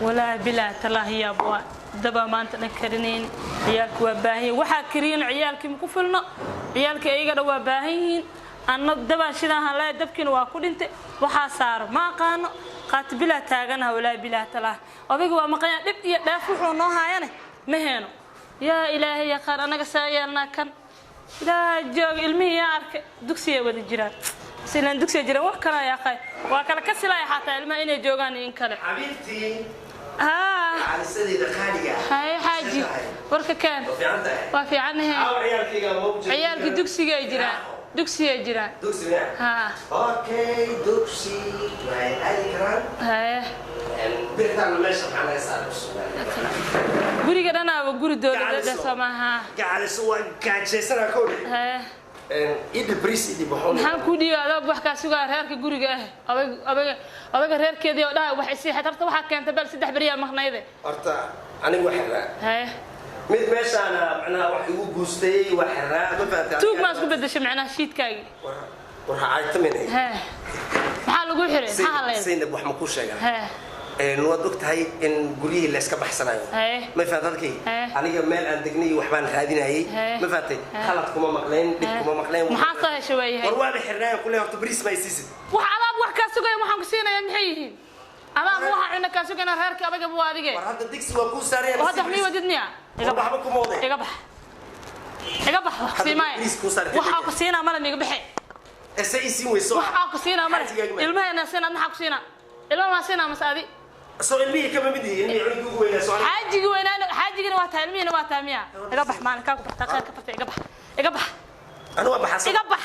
Walaahi bilaa talaahi yaab waa dabaa maanta dhan karinayn. Ciyaalku waa baahan yihiin, waxaa kariyan ciyaalkii ma ku filno, ciyaalkii ayaga dhan waa baahan yihiin. Anna dabaa shidaahan leeyahay, dabkiina waa ku dhintay. Waxaa saaro ma aqaano, qaati bilaa taaganaha. Walaahi bilaa talaahi, odayga waa maqanyaa, dhib iyo dheef wuxuu noo haayane ma heeno. Yaa Ilaahay yaqaan annaga saa yeelnaa. Kan Ilaaha jooga, ilmihii yaa arkay, dugsigay wada jiraan, silaan dugsiga jiraan. Wax kala yaqaan waa kala ka silaya xataa ilmaha inay joogaan iyo in kale. Xabiibtii. Haa. Calisadeyda qaaliga. Haye xaaji, warka keen. Waa fiican tahay. Waa fiicanahe. Caawa ciyaalkayga ma u jeedo? Ciyaalkii dugsigay jiraan, dugsigay jiraan. Dugsi miya? Haa. Okay, dugsi way aadi karaan. Haye. Birtaana meesha maxaa laga saaray? Guriga dhanaaba guri dowladeed soo maaha? Gacaliso, waa gaajaysanaa kowdhe. Haye. Idhib bariis, idhib waxuun. Maxaan kuu dhiibay? Adoog wax kaa sugaa reerka guriga ah, odag odaga odaga reerkeedii oo dhahay wax isii horta waxaa keentay bal 3 beriyaa maqnayde. Horta anigu waa xirraa. Haye. Mid meeshaana macnaha wax igu guustay, waa xirraa, ma fahamtay? Tuug maa isku bedeshay macnaha shiidkaagii? War hacaytaminay. Haye, maxaa lagu xiray? Maxaa hadlayda? Zaynab, wax ma kuu sheegaa? Haye. Waad og tahay in guryihii la iska baxsanayo. Haye. Ma fahamtay halkay? Haye. Aniga meel aan degnay iyo waxbaan raadinayay. Haye. Ma fahamtay? Khalad kuma maqlayn, dhib kuma maqlayn. Maxaa soo heshay waayahay? War waaba xirnaayan kule, horta bariis ma isiisid? Wax adaab wax kaa sugaya waxaan ku siinaya maxay yihiin? Adaab waxa cuna kaa sugayna reerka adagaba waa adige. War hadda digsi waa kuu saaraya. Oo hadda wax mii wadid miya? Iga bax. Waxba kuma waday. Iga bax, iga bax, wax Hadda siimaayo. bariis kuu saartay. Waxaa ku siinaa male, miiga baxe. Ese isiin weyso. Waxaa ku siinaa male. Xaasigaaga ma- Ilmaheena siinaa, maxaa ku siinaa? Ilmaha maa siinaa mase adi? Soo ilmihii kama mid yihiin, ilmihii cunugii ugu weynaa soo aniga. Xaajigii weynaana, xaajigina waa tahay, ilmihiina waa tahay miya? Iga bax, maalin kaa ku baxtaa khayr ka bartay. Iga bax, iga bax. Anu waa baxaa. Iga bax,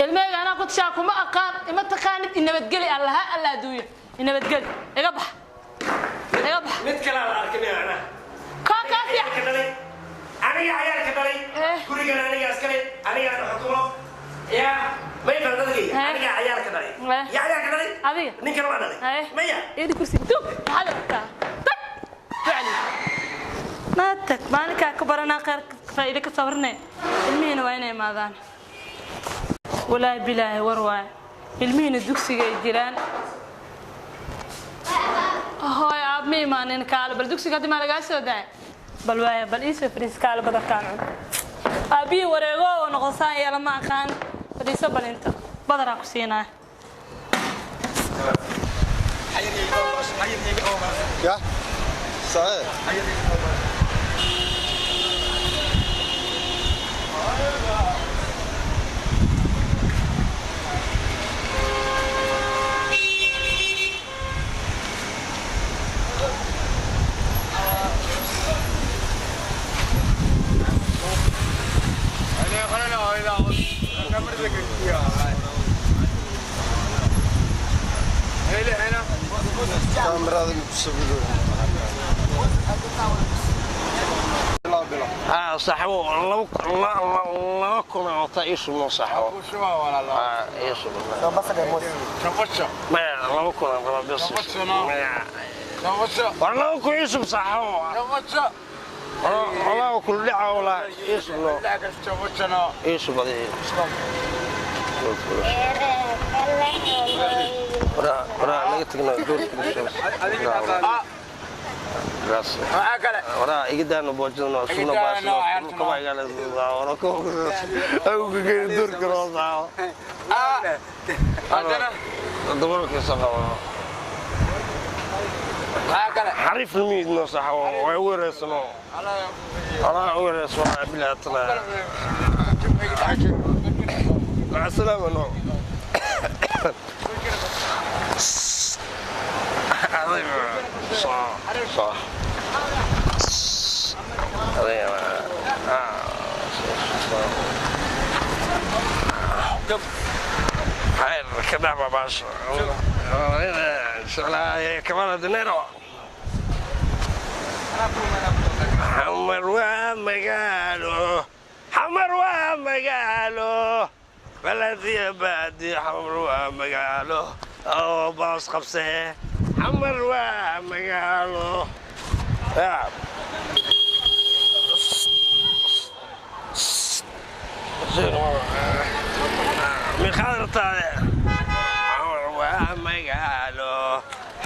ilmahayga anaa ku tishaa. Kuma aqaan, ima taqaanid. Inabadgeli allaha alla adduunya, inabadgeli. Iga bax, iga bax. Mid kalaa la arkay miya macnaha? Kaa kaa Ciyaalka fiican. dhalay, aniga ciyaalka dhalay. Eh. Gurigan aniga iskale, anigaana xukumo yaa may fahantay? Eh. Aniga ciyaalka dhalay. Eh. Yaa ciyaalka dhalay? Adiga. Ninkana waa dhalay. Eh. Maya. Eedi kursi tug, maxaad rabtaa? Tag ficli naa tag. Maalinkaa ka baranaa khayr faa'iido ka sawirne. Ilmihiina waa inay imaadaan. Walaahi bilaahi war waaye, ilmihiina dugsiga ay jiraan. Hooy, aab ma imaanin. Kaale bal, dugsiga haddi maa lagaa soo daaya? Bal waaya, bal iisoo fadhiis. Kaale badarkaan cun. Aabbihii wareego oo noqosaan yeela ma aqaan. Fadhiiso bal, inta badaraa ku siinaya. Ya صحيح. كاميرا kusawiro bila bila. Ah, saaxiibo, 2000 oo taa ii shubno, saaxiibo. Ah, ii shubno. Maya, 2000 aan rabaa bes. Maya. War 2000 ii shub, saaxiibo. Walaa kul dhaca, walaa ii shubno. Ii shub adiga. Waraa waraa naga tagno doorka. Waraa iga daano boojadano sugno baasno kaba igala wara ko agu geeri doorka noo saaxiibo. Dabarkiisa qabo. Xariif miid noo saaxiibo, way wereysano. Walaa wereys waa bilaa talaa. مع السلامة نو. عظيم، صح صح، عظيم. خير كذا باشا شغلة كمان دينيرو. Xamar waa magaalo, Xamar waa magaalo, baladiya baadi. Xamar waa magaalo oo baas qabsee. Xamar waa magaalo. Ya. Miqaad rabtaa? Xamar waa magaalo,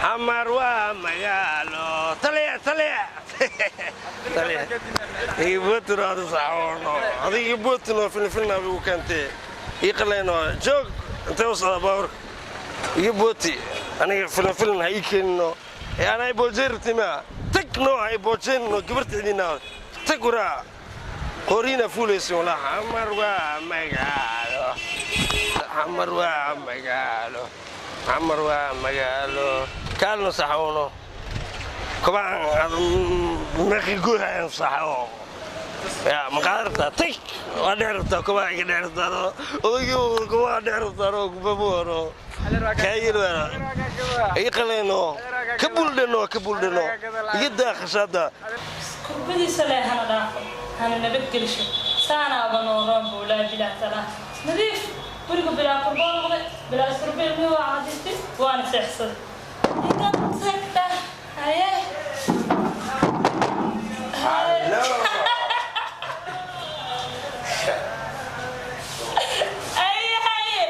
Xamar waa magaalo. Taliya, taliya, taliya, ibootino adu saxoono adiga ibootino filfilna abigu keentee ii qalayno joog intee u socdaa baaburka iga booti aniga filan ha ii keenino ee anaa iboojeen rabtay maa tag noo ha iboojeenino gabarta idinaa tag waraa qoriina fuulaysa walaa. Xamar waa magaalo, Xamar waa magaalo, Xamar waa magaalo. Kaalno saxoono kobaan meeqi goohayan saxo ya maqaad rabtaa tag waa dhex rabtaa kobaa iga dhex rabtaa odaygii kobaa dhex rabtaa kubabuano kaayilwana ii qalayno ka buldheno ka buldheno iga daa khashaada. Kurbadiisa leh hana dhaafo hana nabadgelsho saanaaba nooroon buulaa bilaa talaa nadiif guriga bilaa kurboo noqday bilaa iskurbe ilmihi waa cadaystay waana seexsaday iga tagta haye. Hello. Haye haye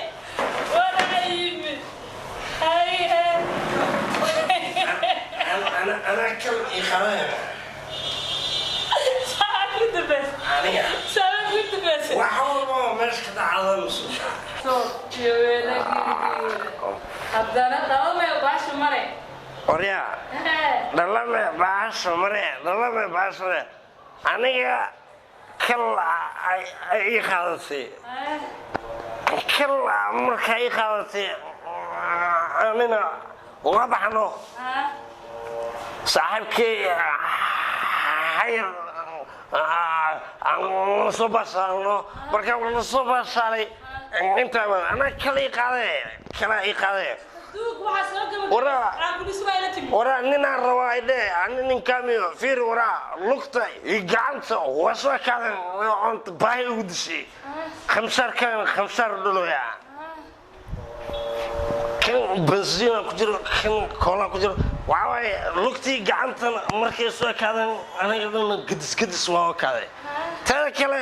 wana yimid haye. Anaa kal ii qalaya. Saa ku dambaysa. Aniga. Saa ku dambaysa. Wax walba oo meesha ka dhacda masuusha. Soo jeweela gurigeeda haddana dhalame baasha mare. Waryaa, dhalame baasha mare, dhalame baasha mare. Aniga kal ay ii qaadatay kal markaa ii qaadatay anina uga baxno saaxiibkii xayir aan soo baasaalno markaa la soo baasaalay intaa anaa kala ii qaadee kala ii qaadee. Duug waxaa soo gabagabay. Waraa. Caabulis baa ila timi. Waraa ninaan rabaa idhe ani ninkaamiyo fiir waraa lugta iyo gacanta waa soo kaadan oonta baahi ugu dishay khamsaarkan khamsaar dholoya kan bensiina ku jiro kan koolaa ku jiro waxaa waaye lugtii gacantana markay soo ekaadan aniga dhan gadis gadis waa ekaaday. Teeda kale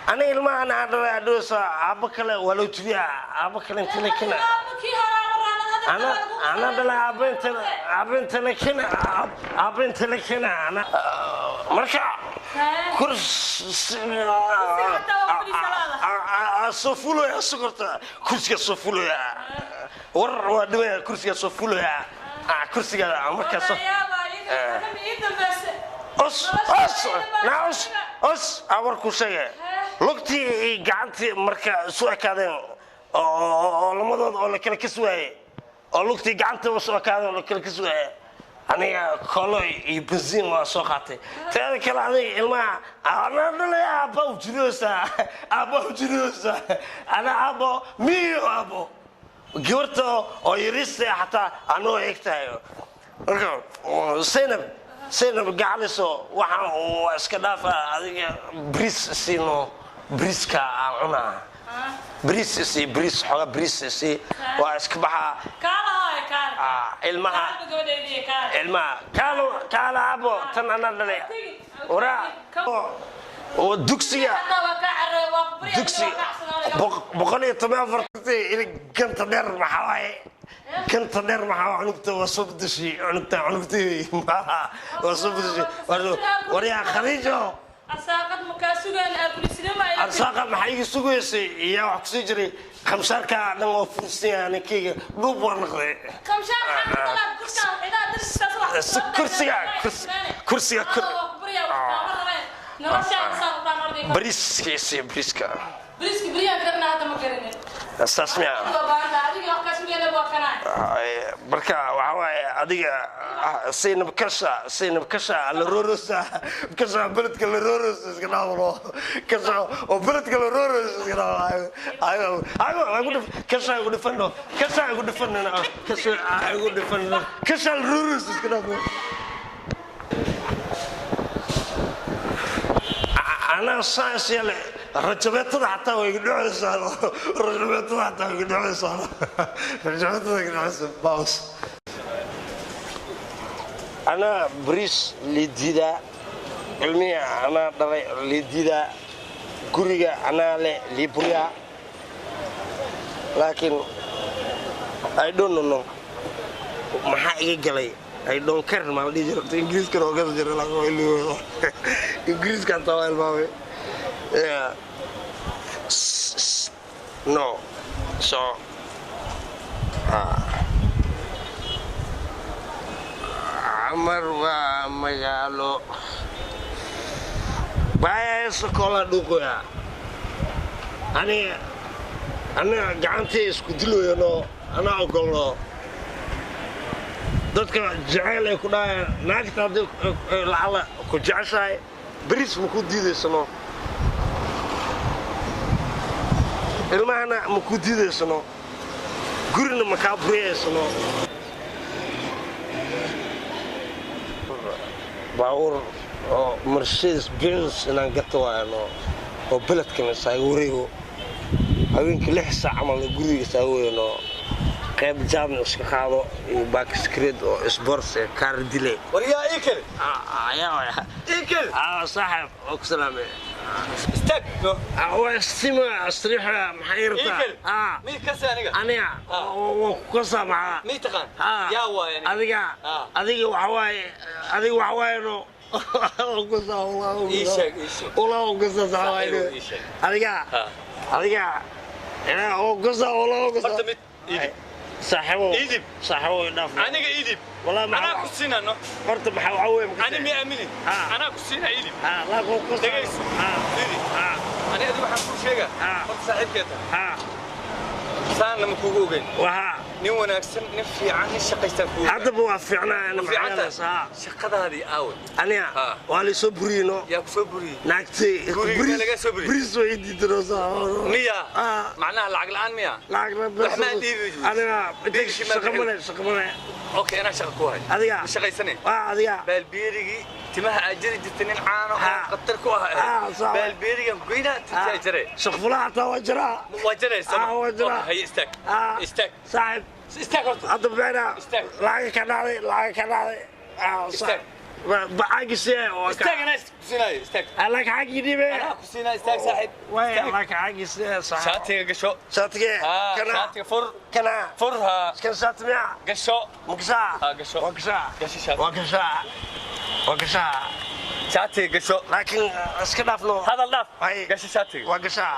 aniga ilmahan aan dhalay adhowsa aabbo kale waa loo tubiyaa aabbo kale inta la kena. Kii horaa waraanad. Ana ana dhalay aabbo inta aabbo inta la kena aabbo inta la kena ana marka kursi soo fulaya sokorta kursiga soo fulaya war waa dhimaya kursiga soo fulaya kursiga markaa soo os os naa os os aa war ku sheegay lugtii iyo gacantii marka isu ekaadeen oo lamadooda oo la kala kas waayey oo lugtii gacanta isu ekaadeen oo la kala kas waayey aniga kolo iyo bensiin waa soo qaatay. Teeda kale aniga ilmaha anaa dhalay aabba u jiroosa aabba u jiroosa ana aabbo miyo aabbo gabarta oo yariista xataa anoo eg tahay marka Zaynab Zaynab gacaliso waxaan waa iska dhaafa adiga bariis siino bariiska aan cunaa bariis isii bariis xoogaa bariis isii waa iska baxaa. Kaala hooy kaala. Ilmaha. Kaala gabadheydii kaala. Ilmaha kaalo kaala aabo tan anaa dhalay waraa oo dugsiga. Hadda waa kaa carray waa ku barya. Dugsi 114 ganta dheer maxaa waaye ganta dheer maxaa waaye cunugta waa soo bedeshay cunugta cunugtii waa soo bedeshay waryaa Khadiijo. Asaaqad makaa sugaan aabulisidama ay. Arsaaqa maxaa iga sugaysay iyo wax kusii jiray khamsaarka dhan waa fursan yahay ninkayga dhuub waa noqday. Kamshaan xaqalaad kursiga cidaa darsigaas wax. Kursiga kursiga waa ku barya wax kaama rabeen noloshaada saan u dhaan orday. Bariiska isii bariiska. Bariiska beriyaa karna hadda ma garanin. Saas miya? Waa baanta adiga wax kaa sugayna waa kanaa. Marka waxaa waaye adiga Zaynab kasha Zaynab kasha la roorosa kasha beledka la roorosa iska dhaafno kasha oo beledka la roorosa iska dhaafno ayo ayo agu dhif kasha agu dhifano kasha agu dhifano kasha agu dhifano kasha la roorosa iska dhaafno. Anaa saas yeele rajabeetada xataa way iga dhacaysaa rajabeetada xataa way iga dhacaysaa rajabeetada iga dhacaysaa baus anaa bariis lididaa ilmihi anaa dhalay lididaa guriga anaa le liiburiyaa laakiin I don't know maxaa Maxaa iga galay? I don't care maa la dhihi jira Ingiriiskana oo gasa jira, laakiin waa iloobo Ingiriiska hataa waa ilmaamay. Yeah. No, so Xamar waa magaalo baaya sokola dhuuqoya. Aniga aniga gacantay isku diloyano, anaa ogolno dadka jeceyl ay ku dhahayaan. Naagta haddii lacala ku jeceshahay, beriis ma ku diidaysano, ilmahana ma ku diidaysano, gurina ma kaa buriyaysano. Baabuur oo Mercedes Benz inaan gato waayano oo beledkana isaaga wareego, habeenkii 6 saac camal guriga isaaga weyno, qayb jaadna iska qaado iyo baakiskreed oo sports ee kaar dile. Waryaa, ii kale. Ayaa. Ii kale. Saaxib, oo ku salaamay. Istaag no. Waa istima astriixa, maxay Ii rabtaa? kale. Mii kasi aniga? Aniga waa ku kasaa, maxaa? Mii taqaan? Yaa waay aniga? Adiga? Adiga waxa waaye, adiga waxa waaye no. Ii sheeg, ii sheeg. Walaa oo kasaa. Saaxiibow, ii sheeg. Adiga? Adiga ilaa oo kasaa, walaa oo kasaa. Horta mid ii dhib. Saaxiibow. Ii dhib. Saaxiibow, i dhaaf. Aniga ii dhib. Walaa Anaa maxaa ku siinano. Horta maxaa waxa weeye? Ani mi aamini? Anaa ku siina, ii dhib. Laakiin waa ku Dhegayso. Firi. Ani adiga waxaan kuu sheegaa. Horta saaxiibkee tahay. Saanna ma kuugu ogeyn. Waha. Nin wanaagsan, nin fiican, nin shaqaystaan kuugu ogeyn. Haddaba waa fiicnaa ana. Ma fiican maxaa tahay? Shaqadaadii aawe? Aniga? Waa laysoo buriyey no. Yaa ku soo buriyey? Naagtay. Guriga lagaa soo buriyey? Bris way diidano. Miya? Macnaha lacag la'aan miya? Lacagna. Wax maa dhiibi jirtay? Aniga intay Biilkii maa shaqa bixin? Male, shaqa male. Okay, anaa shaqa ku hay. Adiga? Ma shaqaysanay? Waa adiga. Baalbeerigii timaha aad jari jirtay, nin caano oo khatar ku ah. Sax. Baalbeerigan goynaa, tintaa jare. Shaqfulaha hataa waa jiraa. Waa jaraysa. Waa jiraa. Haye, istaag. Istaag. Saaxib. Istaag horta. Hadda bicina. Istaag. Lacag ka dhacday, lacag ka dhacday. Istaag. Bacaagisi. Istaag, anaa ku siinaayo, istaag. Lacag xaggii dhibe. Anaa ku siinaayo, istaag saaxiib. Way. Istaag. Lacag xaggiisi, saaxib. Shaatiga gasho. Shaatige? Kana? Shaatiga fur. Kana? Fur ha. Kan shaati miya? Gasho. Ma gashaa? Gasho. Waa gashaa. Gasho shaati. Waa gashaa, waa gashaa. Shaatiga gasho. Laakiin iska dhaafno. Hadal dhaaf. Hay. Gasho shaatiga. Waa gashaa,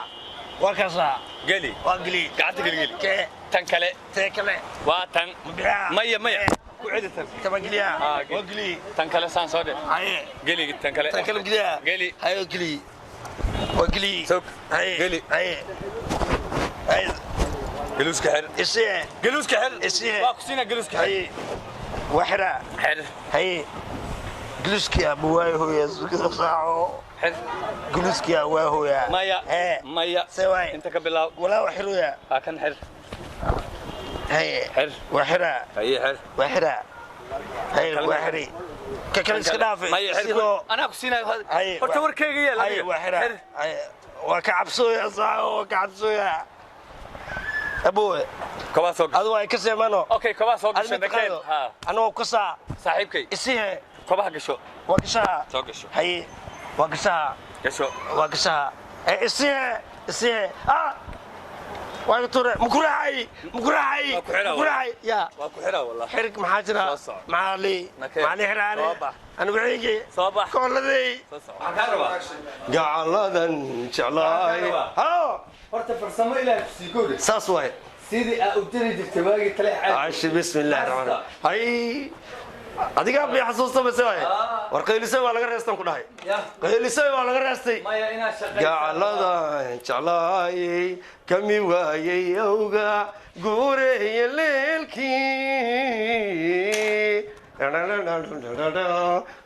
waa kasaa. Geli. Waa geli. Gacanta geli, geli. Kee? Tan kale. Tee kale? Waa tan. Ma bixiyaa? Maya, maya, ku celi tan. Kama geliyaa? Geli. Waa geli. Tan kale saan soo dhe. Haye. Geli tan kale. Tan kale ma geliyaa? Geli. Haye, waa geli, waa geli. Sog. Haye. Geli. Haye, haye. Galuuska xir. Isiye. Galuuska xir. Isiye. Waa ku siinaa, galuuska xir. Haye, waa xiraa. Xir. Haye, guluskiyaa ma waay hooyaa sugada saaco? Xir. Guluskiyaa waa hooyaa. Maya. Hee. Maya. See waay? Inta ka bilaab. Walaa waa xirooyaa. Haa, kan xir. Haye. Xir. Waa xiraa. Haye, xir. Waa xiraa. Haye. Kale. Waa xiri, ka kale iska dhaafe. Maya, xir. Sidoo Anaa ku siinaayo. Haye. Horta warkayga yeel. Haye. Adiga. Waa xiraa. Xir. Haye, waa ka cabsooya saaco, waa ka cabsooya abowe. Kobaa soo gasho. Adu waa ka seemano. Okay, kobaa soo adi gasho. mataqaano. Nakeen ha. Anagoo kasaa. Saaxiibkay. Isihe. Kobaha gasho. Waa gashaa. Soo gasho. Haye, waa gashaa. Gasho. Waa gashaa. Ee isihe, isihe. Waa iga tuure, makuraacay, makuraacay. Waa ku xiraa. Makuraacay ya. Waa ku xiraa wallah. Xirig maxaa jira? Soo soco. Maxaa lii? Nakeen. Maxaa lii xiraane? Soo bax. Anigu ciigi. Soo bax. Kooladey. Soo soco, waxaan kaa rabaa. Gacaladan jeclaay. Waxaan horta farsamo Ilaahay ku sii gowde. Saas waay. Sidii aa u jari jirtay waagii tale caadi. Caashi, bismi illaahi raxmaan. Hay, adigaa bay xasuusta mase waay? War qaylisay waa laga reestan ku dhahay. Ya. Qaylisay waa laga reestay. Maya, inaa shaqaysa. Gacaladan jeclaayay kami waayay awga guureeya leelkii.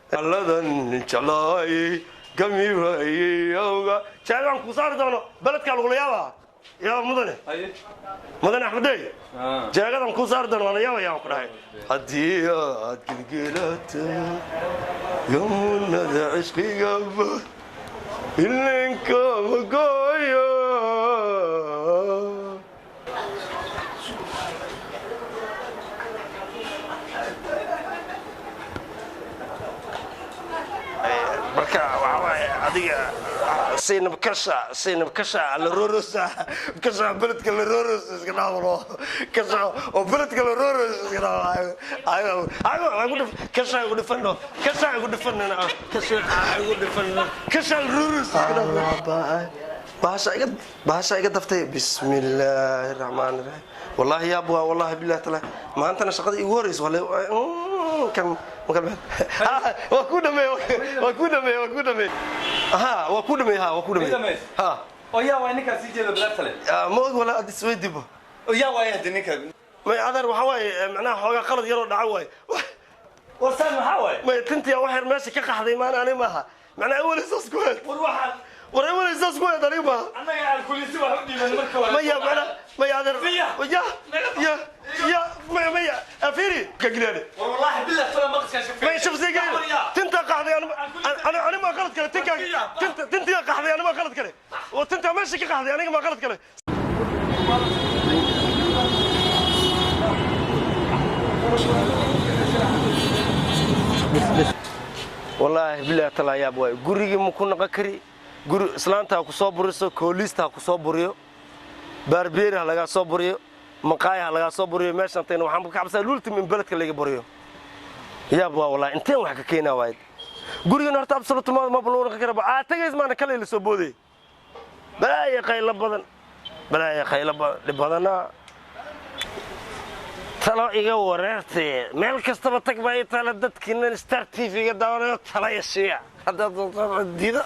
Gacaladan jeclaayay kami waayay awga jeclaan ku saari doono beledkaa lagula yaabaa yaa mudane. Haye. Mudane Axmedey, jeegadan kuu saari doono waa la yaabaya ku dhahay haddii aad gilgilato gamunada cishqigaba ilinkaama gooyo. Marka waxaa waaye adiga Saynab kasha, Saynab kasha la roorosa, kasha beledka la roorosa iska dhaafno, kasha oo beledka la roorosa iska dhaafno. Ayo ayo ku dhif kasha, ku dhifano kasha, ku dhifano kasha, ku dhifano kasha la roorosa iska dhaafno. Bahasha iga, bahasha iga daftay. Bismillaahi raxmaani raxiim. Wallaahi yaab waa, wallaahi billahi taala, maantana shaqada igu horeysa wale kan waa ku dhameey, waa ku dhameey, waa ku dhameey, ha, waa ku dhameey, ha, waa ku dhameey, ha. Oo yaa waay ninkaa sii jeeda bilaabta leh? Ma og wala ad isweydibo. Oo yaa waay hadda ninka? May adeer, waxaa waaye macnaha xoogaa qalad yaroo dhaca waaye. War saan maxaa waaye? May tintiya wax yar meesha ka qaxday maana, ani maaha, macnaha awal saas ku heed. War waxaan war awal saas ku heed, aniga maaha. Annaga alkuulisi wax u dhiiban marka hore. Maya macnaha, maya adeer. Maya. Ya ya ya, maya maya, afiri ka gilane. War wallaahi billah tala maqaskaa shafay. May shafsi gilane, tinta qaxday, ana ma qalad kale, tinka tinta tintiya qaxday, ana ma qalad kale, oo tinta meesha ka qaxday, aniga ma qalad kale. Wallaahi billahi talaa yaab waayo, gurigii ma ku noqon kari. Guri islaanta ha ku soo buriso, kooliista ha ku soo buriyo, baarbeeri ha lagaa soo buriyo, maqaaya ha lagaa soo buriyo. Meeshan tayna waxaan ka cabsaa luultim in beledka laga buriyo. Yaab waa wallahi, inteen wax ka keenaa waayed. Gurigan horta absolute ma ma lagu noqon karaba. Aa tagays maana kale la soo booday. Balaaya qaylo badan, balaaya qaylo badan, dhib badanaa. Talo iga wareertee, meel kastaba tag baa ii taala. Dadkiinan Star TV ga daawanayo, tala i siiya haddaad doontaan diida.